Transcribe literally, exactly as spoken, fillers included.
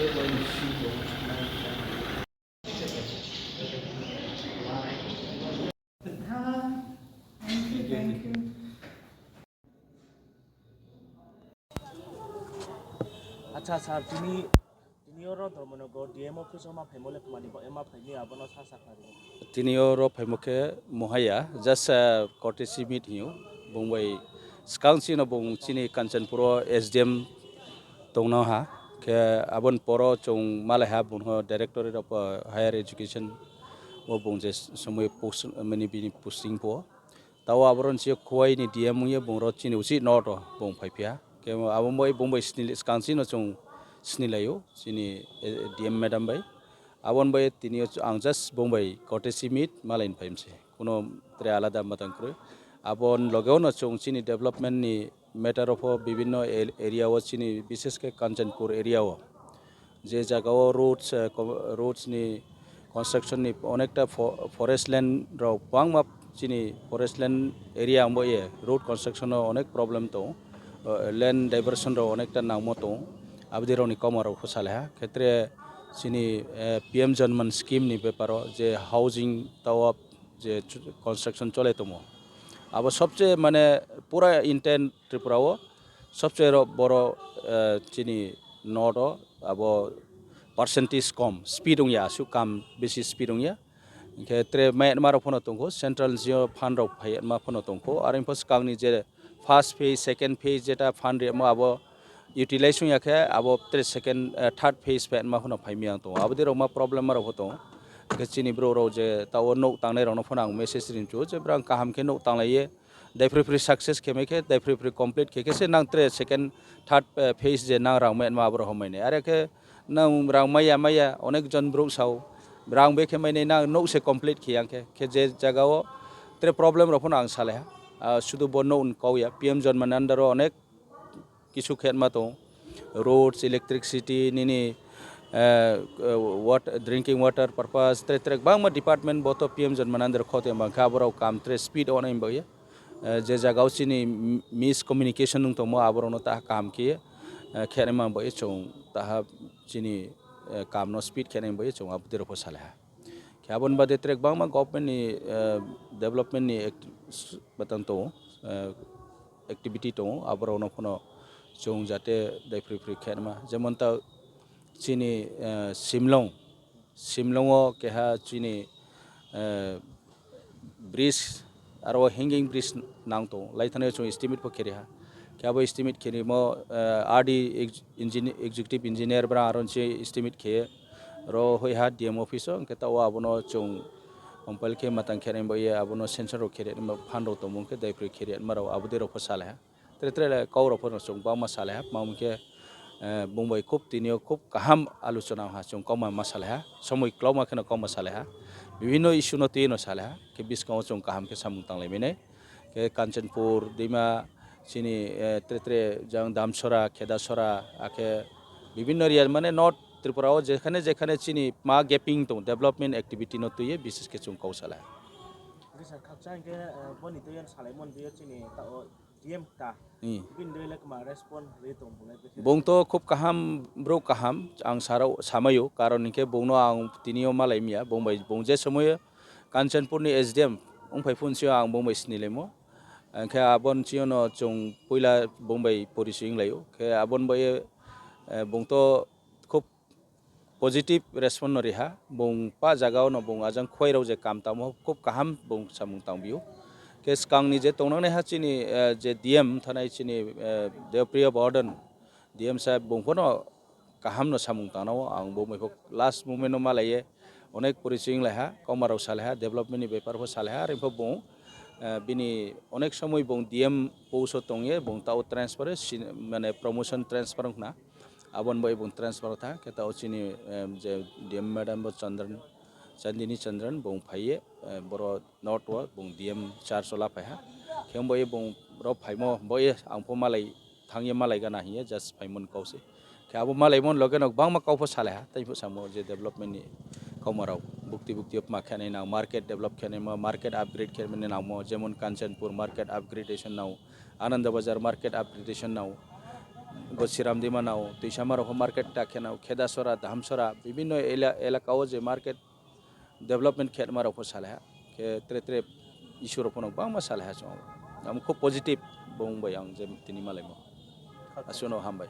Thank you, thank you. Acha sir, tini, tini oro Dharmanagar D M office o ma phaimo le kmani bo, ema phaini abono sa sakha ri. Tini oro phaimo khe mohaya, just, uh, courtesy meet hiyo. Bung bai skang chino bung chini Kanchanpur o S D M tongno ha. Khe abon poro chung malai ha bung ho Directorate of, uh, Higher Education o bung je somoi post mani bini posting po. Tao aboroni sio Khowai ni D M wngya bung ro chini usi noto bung phai phiya. Khe abo bai bung bai snili skang chino chung snilaio chini, eh, D M madam bai. Abon bai tini ang just bung bai courtesy meet malai phai mse. Kuno tre alada matang kre. Abon logeo no chung chini development ni matter of bibinno el-, area o chini bishesh khe Kanchanpur area o. Je jaga o roads, eh, ko-, roads ni construction ni onekta fo-, forest land rok bangma chini forest land area wngbo ye road construction o onek problem tongo, eh, land diversion rok onekta nangmo tongo, aboni rok ni kokma rok pho salaiha khetre chini, eh, P M Janman scheme ni beparo je housing tao je ch-, construction chole tongo. Abo sobse mane pura intent Tripura o sobse ro-, boro, eh, chini nodo abo percentage kom, speed wngya, aswk kam bisi speed wngya. Hinkhe tre mai ma rok phano tongkho, central jio fund rok phai ma phano tongkho. Aro phos kangni je first phase, second phase jeta fund rimo abo utilize wngya khe abo tre second, eh, third phase phai ma phano phai miyang tongo. Abo de rok ma problem ma rok pho tongo. Hinkhe chini bro rok je tao nok tangnai rok no phano ang message rinchu je brang kaham khe nok tanglaiye. Daiphrui phrui success khe mai khe, daiphrui phrui complete khe khe se nang tre second, third, eh, phase je nang rang mai ma abo rok homai nai. Are khe nang rang maya maya onek jon bro sao, rang be khe mai nai nang nok se complete khe yang khe, khe je jaga o tre problem rok phano ang salaiha. Ah, sudu bo nok ni kok ya, P M Janman under o onek kisu khe ma tong, roads, electricity, nini, eh, eh, wat-, drinking water purpose, tre tre bangma department bo to P M Janman under o khote bang khe abo rok kam tre speed o nai bang ya. Eh, je jaga o chini m-, miscommunication wng tongmo, abo rok no ta kaham khe, eh, khe ma bang ya chung taha chini, eh, kam no speed khe nai bang ya chung abo de rok pho salaiha. Khe aboni bade tre kwbangma government ni, eh, development ni act-, s-, batang tongo, eh, activity tongo, aborokno phano chwng jate daiphrui phrui khe ma. Jemon ta chini, eh, Simlong, Simlong o keha chini, eh, bridge, aro hanging bridge nang tongo, lai thani chwng estimate bo khe riha. Khe abo estimate khe rimo, eh, R D ex-, engineer, executive engineer bwrang aro se estimate khe ro hoi ha D M office o, hwnkhe ta o abono chwng compile khe matang khe rimbo ye abono sanction rok khe rimbo, phan rok tongmung khe daiphrui khe rimma rok abo de rok pho salai ha. Tre tre le kok rok pho chwng bangma salai ha, tamo hwnkhe, eh, bung bai khub tini o khub kaham aluchona wng ha, chwng kokma ma salai ha, somoi kwlokma kheno kokma salai ha, bibhinno issue no twi no salai ha, khe bwskango chwng kaham khe samung tanglai mani. Khe Kanchanpur, Dima, chini, eh, tre tre jang Damsora, Khedasora, akhe bibhinno area mane North Tripura o jekhane jekhane chini ma gaping tong development activity no twiwi bishesh khe chwng kok salai. Hwnkhe sir, khakchang khe, eh, boni twi ano salaimon twi chini ta o D M ta. Hmm. Bini twi le kwma respond rwi tong bole. Bung to khub kaham, bro kaham, ang sarao samaio, karon hinkhe bungno ang tini o malai miya, bung bai, bung je somoyo Kanchanpur ni S D M wng phai phun sio ang bung bai sinilaimo. Hwnkhe abon chiyano chwng puila bung bai porichoi wng laio. Khe abon bai, eh, bung to khub positive response no riha. Bung pa jaga o no bung ajang khwai rok je kam tamo khub kaham bung samung tang bio. Khe swkang ni je tongnang nai ha chini, eh, je D M thanai chini, eh, Deopriya Borden, D M saheb bung phano kaham no samung tang nao, ang bo mai pho last moment no malai ye onek porichoi wng lai ha, kokma rok salai ha, development ni bepar pho salai ha, are pho bung, eh, bini onek somoi bung D M post o tong ye, bung tao transfer, sin-, mane promotion transfer wng khna, aboni bai bung transfer wng tha, khe tao chini, eh, je D M madam bo Chandran, Chandini Chandran, bung phai ye, eh, boro North o bung D M charge o laphai ha. Khe bo ye bung rok phaimo, bo ye ang pho malai thang ye malai gana hiye just phaimon kok se. Khe abo malaimon loge no bangma kok pho salai ha, tei pho samo je development ni kokma rok bukti bukti ma khe nai nang, market develop khe nai ma, market upgrade khe nai nang mo, jemon Kanchanpur market upgradation nang, Ananda Bazar market upgradation nang, Bo Siram Dima nao, Tuisama rok market ta khe nao, Khedasora, Dhamsora, bibhinno ela-, elaka o je market development khe ma rok pho salaiha. Khe tre tre issue rok pho no bangma salaiha chwng. Ang khub positive bung bai ang je tini malaimo. Aswkno hambai.